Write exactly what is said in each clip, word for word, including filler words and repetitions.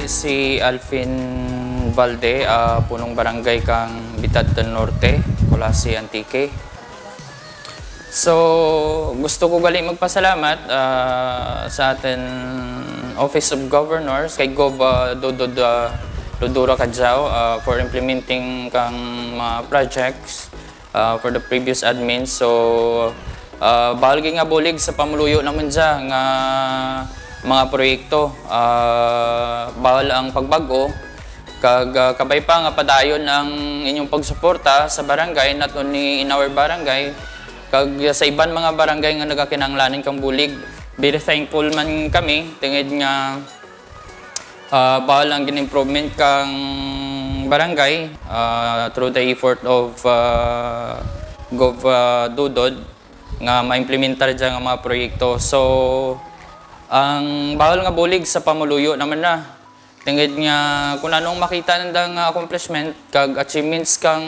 Si Alvin Valde, ah, punong barangay kang Bitadton Norte, Culasi, Antique. So, gusto ko gali magpasalamat, ah, sa atun Office of Governors, kay Gov, ah, Dodod, ah, Rhodora Cadiao, ah, for implementing kang mga projects, ah, for the previous admin. So, ah, bahul gid nga bulig sa pumuluyo namun dya nga mga proyekto, ah, bahul ang pagbag-o, kag, ah, kabay pa nga padayon ang inyong pagsuporta sa barangay, not only in our barangay, kag sa iban mga barangay nga nagakinahanglanan kang bulig. Very thankful man kami, tungud nga, ah, bahul ang gin-improvement kang barangay, ah, through the effort of, ah, Gov, ah, Dodod nga maimplementar dya nga mga proyekto. So, ang bahul nga bulig sa pumuluyo namun ra. Tungud nga kun ano ang makita nanda nga accomplishment kag achievements kang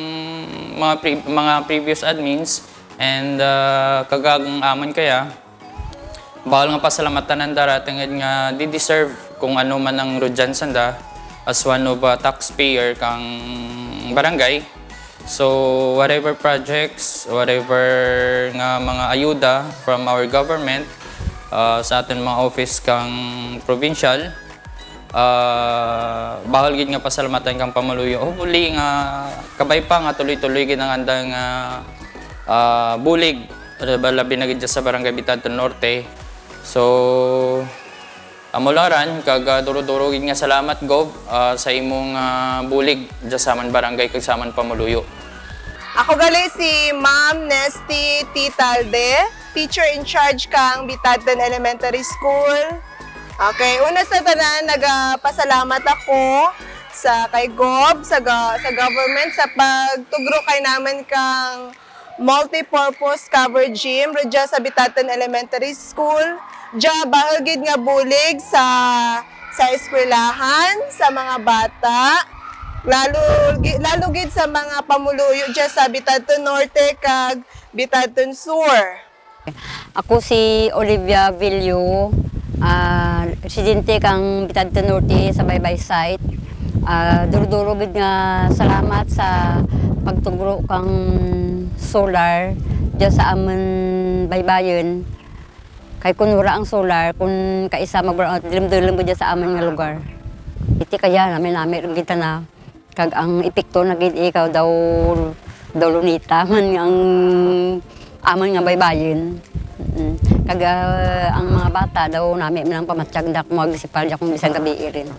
mga pre-, mga previous admins and, ah, kag ang amun kaya, bahul nga pasalamatan nanda ra tungud nga they deserve kung ano man ang rudyan sanda as one of, ah, taxpayer kang barangay. So, whatever projects, whatever nga mga ayuda from our government, ah, sa atun mga office kang provincial, ah, bahul gid nga pasalamatan kang pumuluyo. Hopefully nga kabay pa nga tuloy-tuloy gid ang anda nga, ah, bulig, labi na gid dya sa Barangay Bitadton Norte. So, amo lang ran, kag, ah, duro-duro gid nga salamat, Gov, ah, sa imong, ah, bulig dya sa amun barangay kag sa amun pumuluyo. Ako gali si Ma'am Nesty T. Talde, teacher in charge kang Bitadton Elementary School. Okay, una sa tanan, nagapasalamat ako sa kay Gov, sa ga-, sa government, sa pagtugro kanamun kang multi-purpose covered gym rugya sa Bitadton Elementary School. Dya bahul gid nga bulig sa, sa eskwelahan, sa mga bata, lalo gi-, lalo gid sa mga pumuluyo dya sa Bitadton Norte kag Bitadton Sur. Ako si Olivia Villo, ah, residente kang Bitadton Norte sa Baybay Site. Ah, duro-duro gid nga salamat sa pagtugro kang solar dya sa amun baybayun. Kay kun wara ang solar, kun kaisa magwara, dulum-dulum gid dya sa amun nga lugar. Iti kaya nami-nami run gid tana. Kag ang epekto na gid ikaw daw, daw Luneta man ang amun nga baybayun. Mm. Kag, ah, ang mga bata daw nami man ang pamatyag nanda kung mag-sipal dya kung bisan gabii run.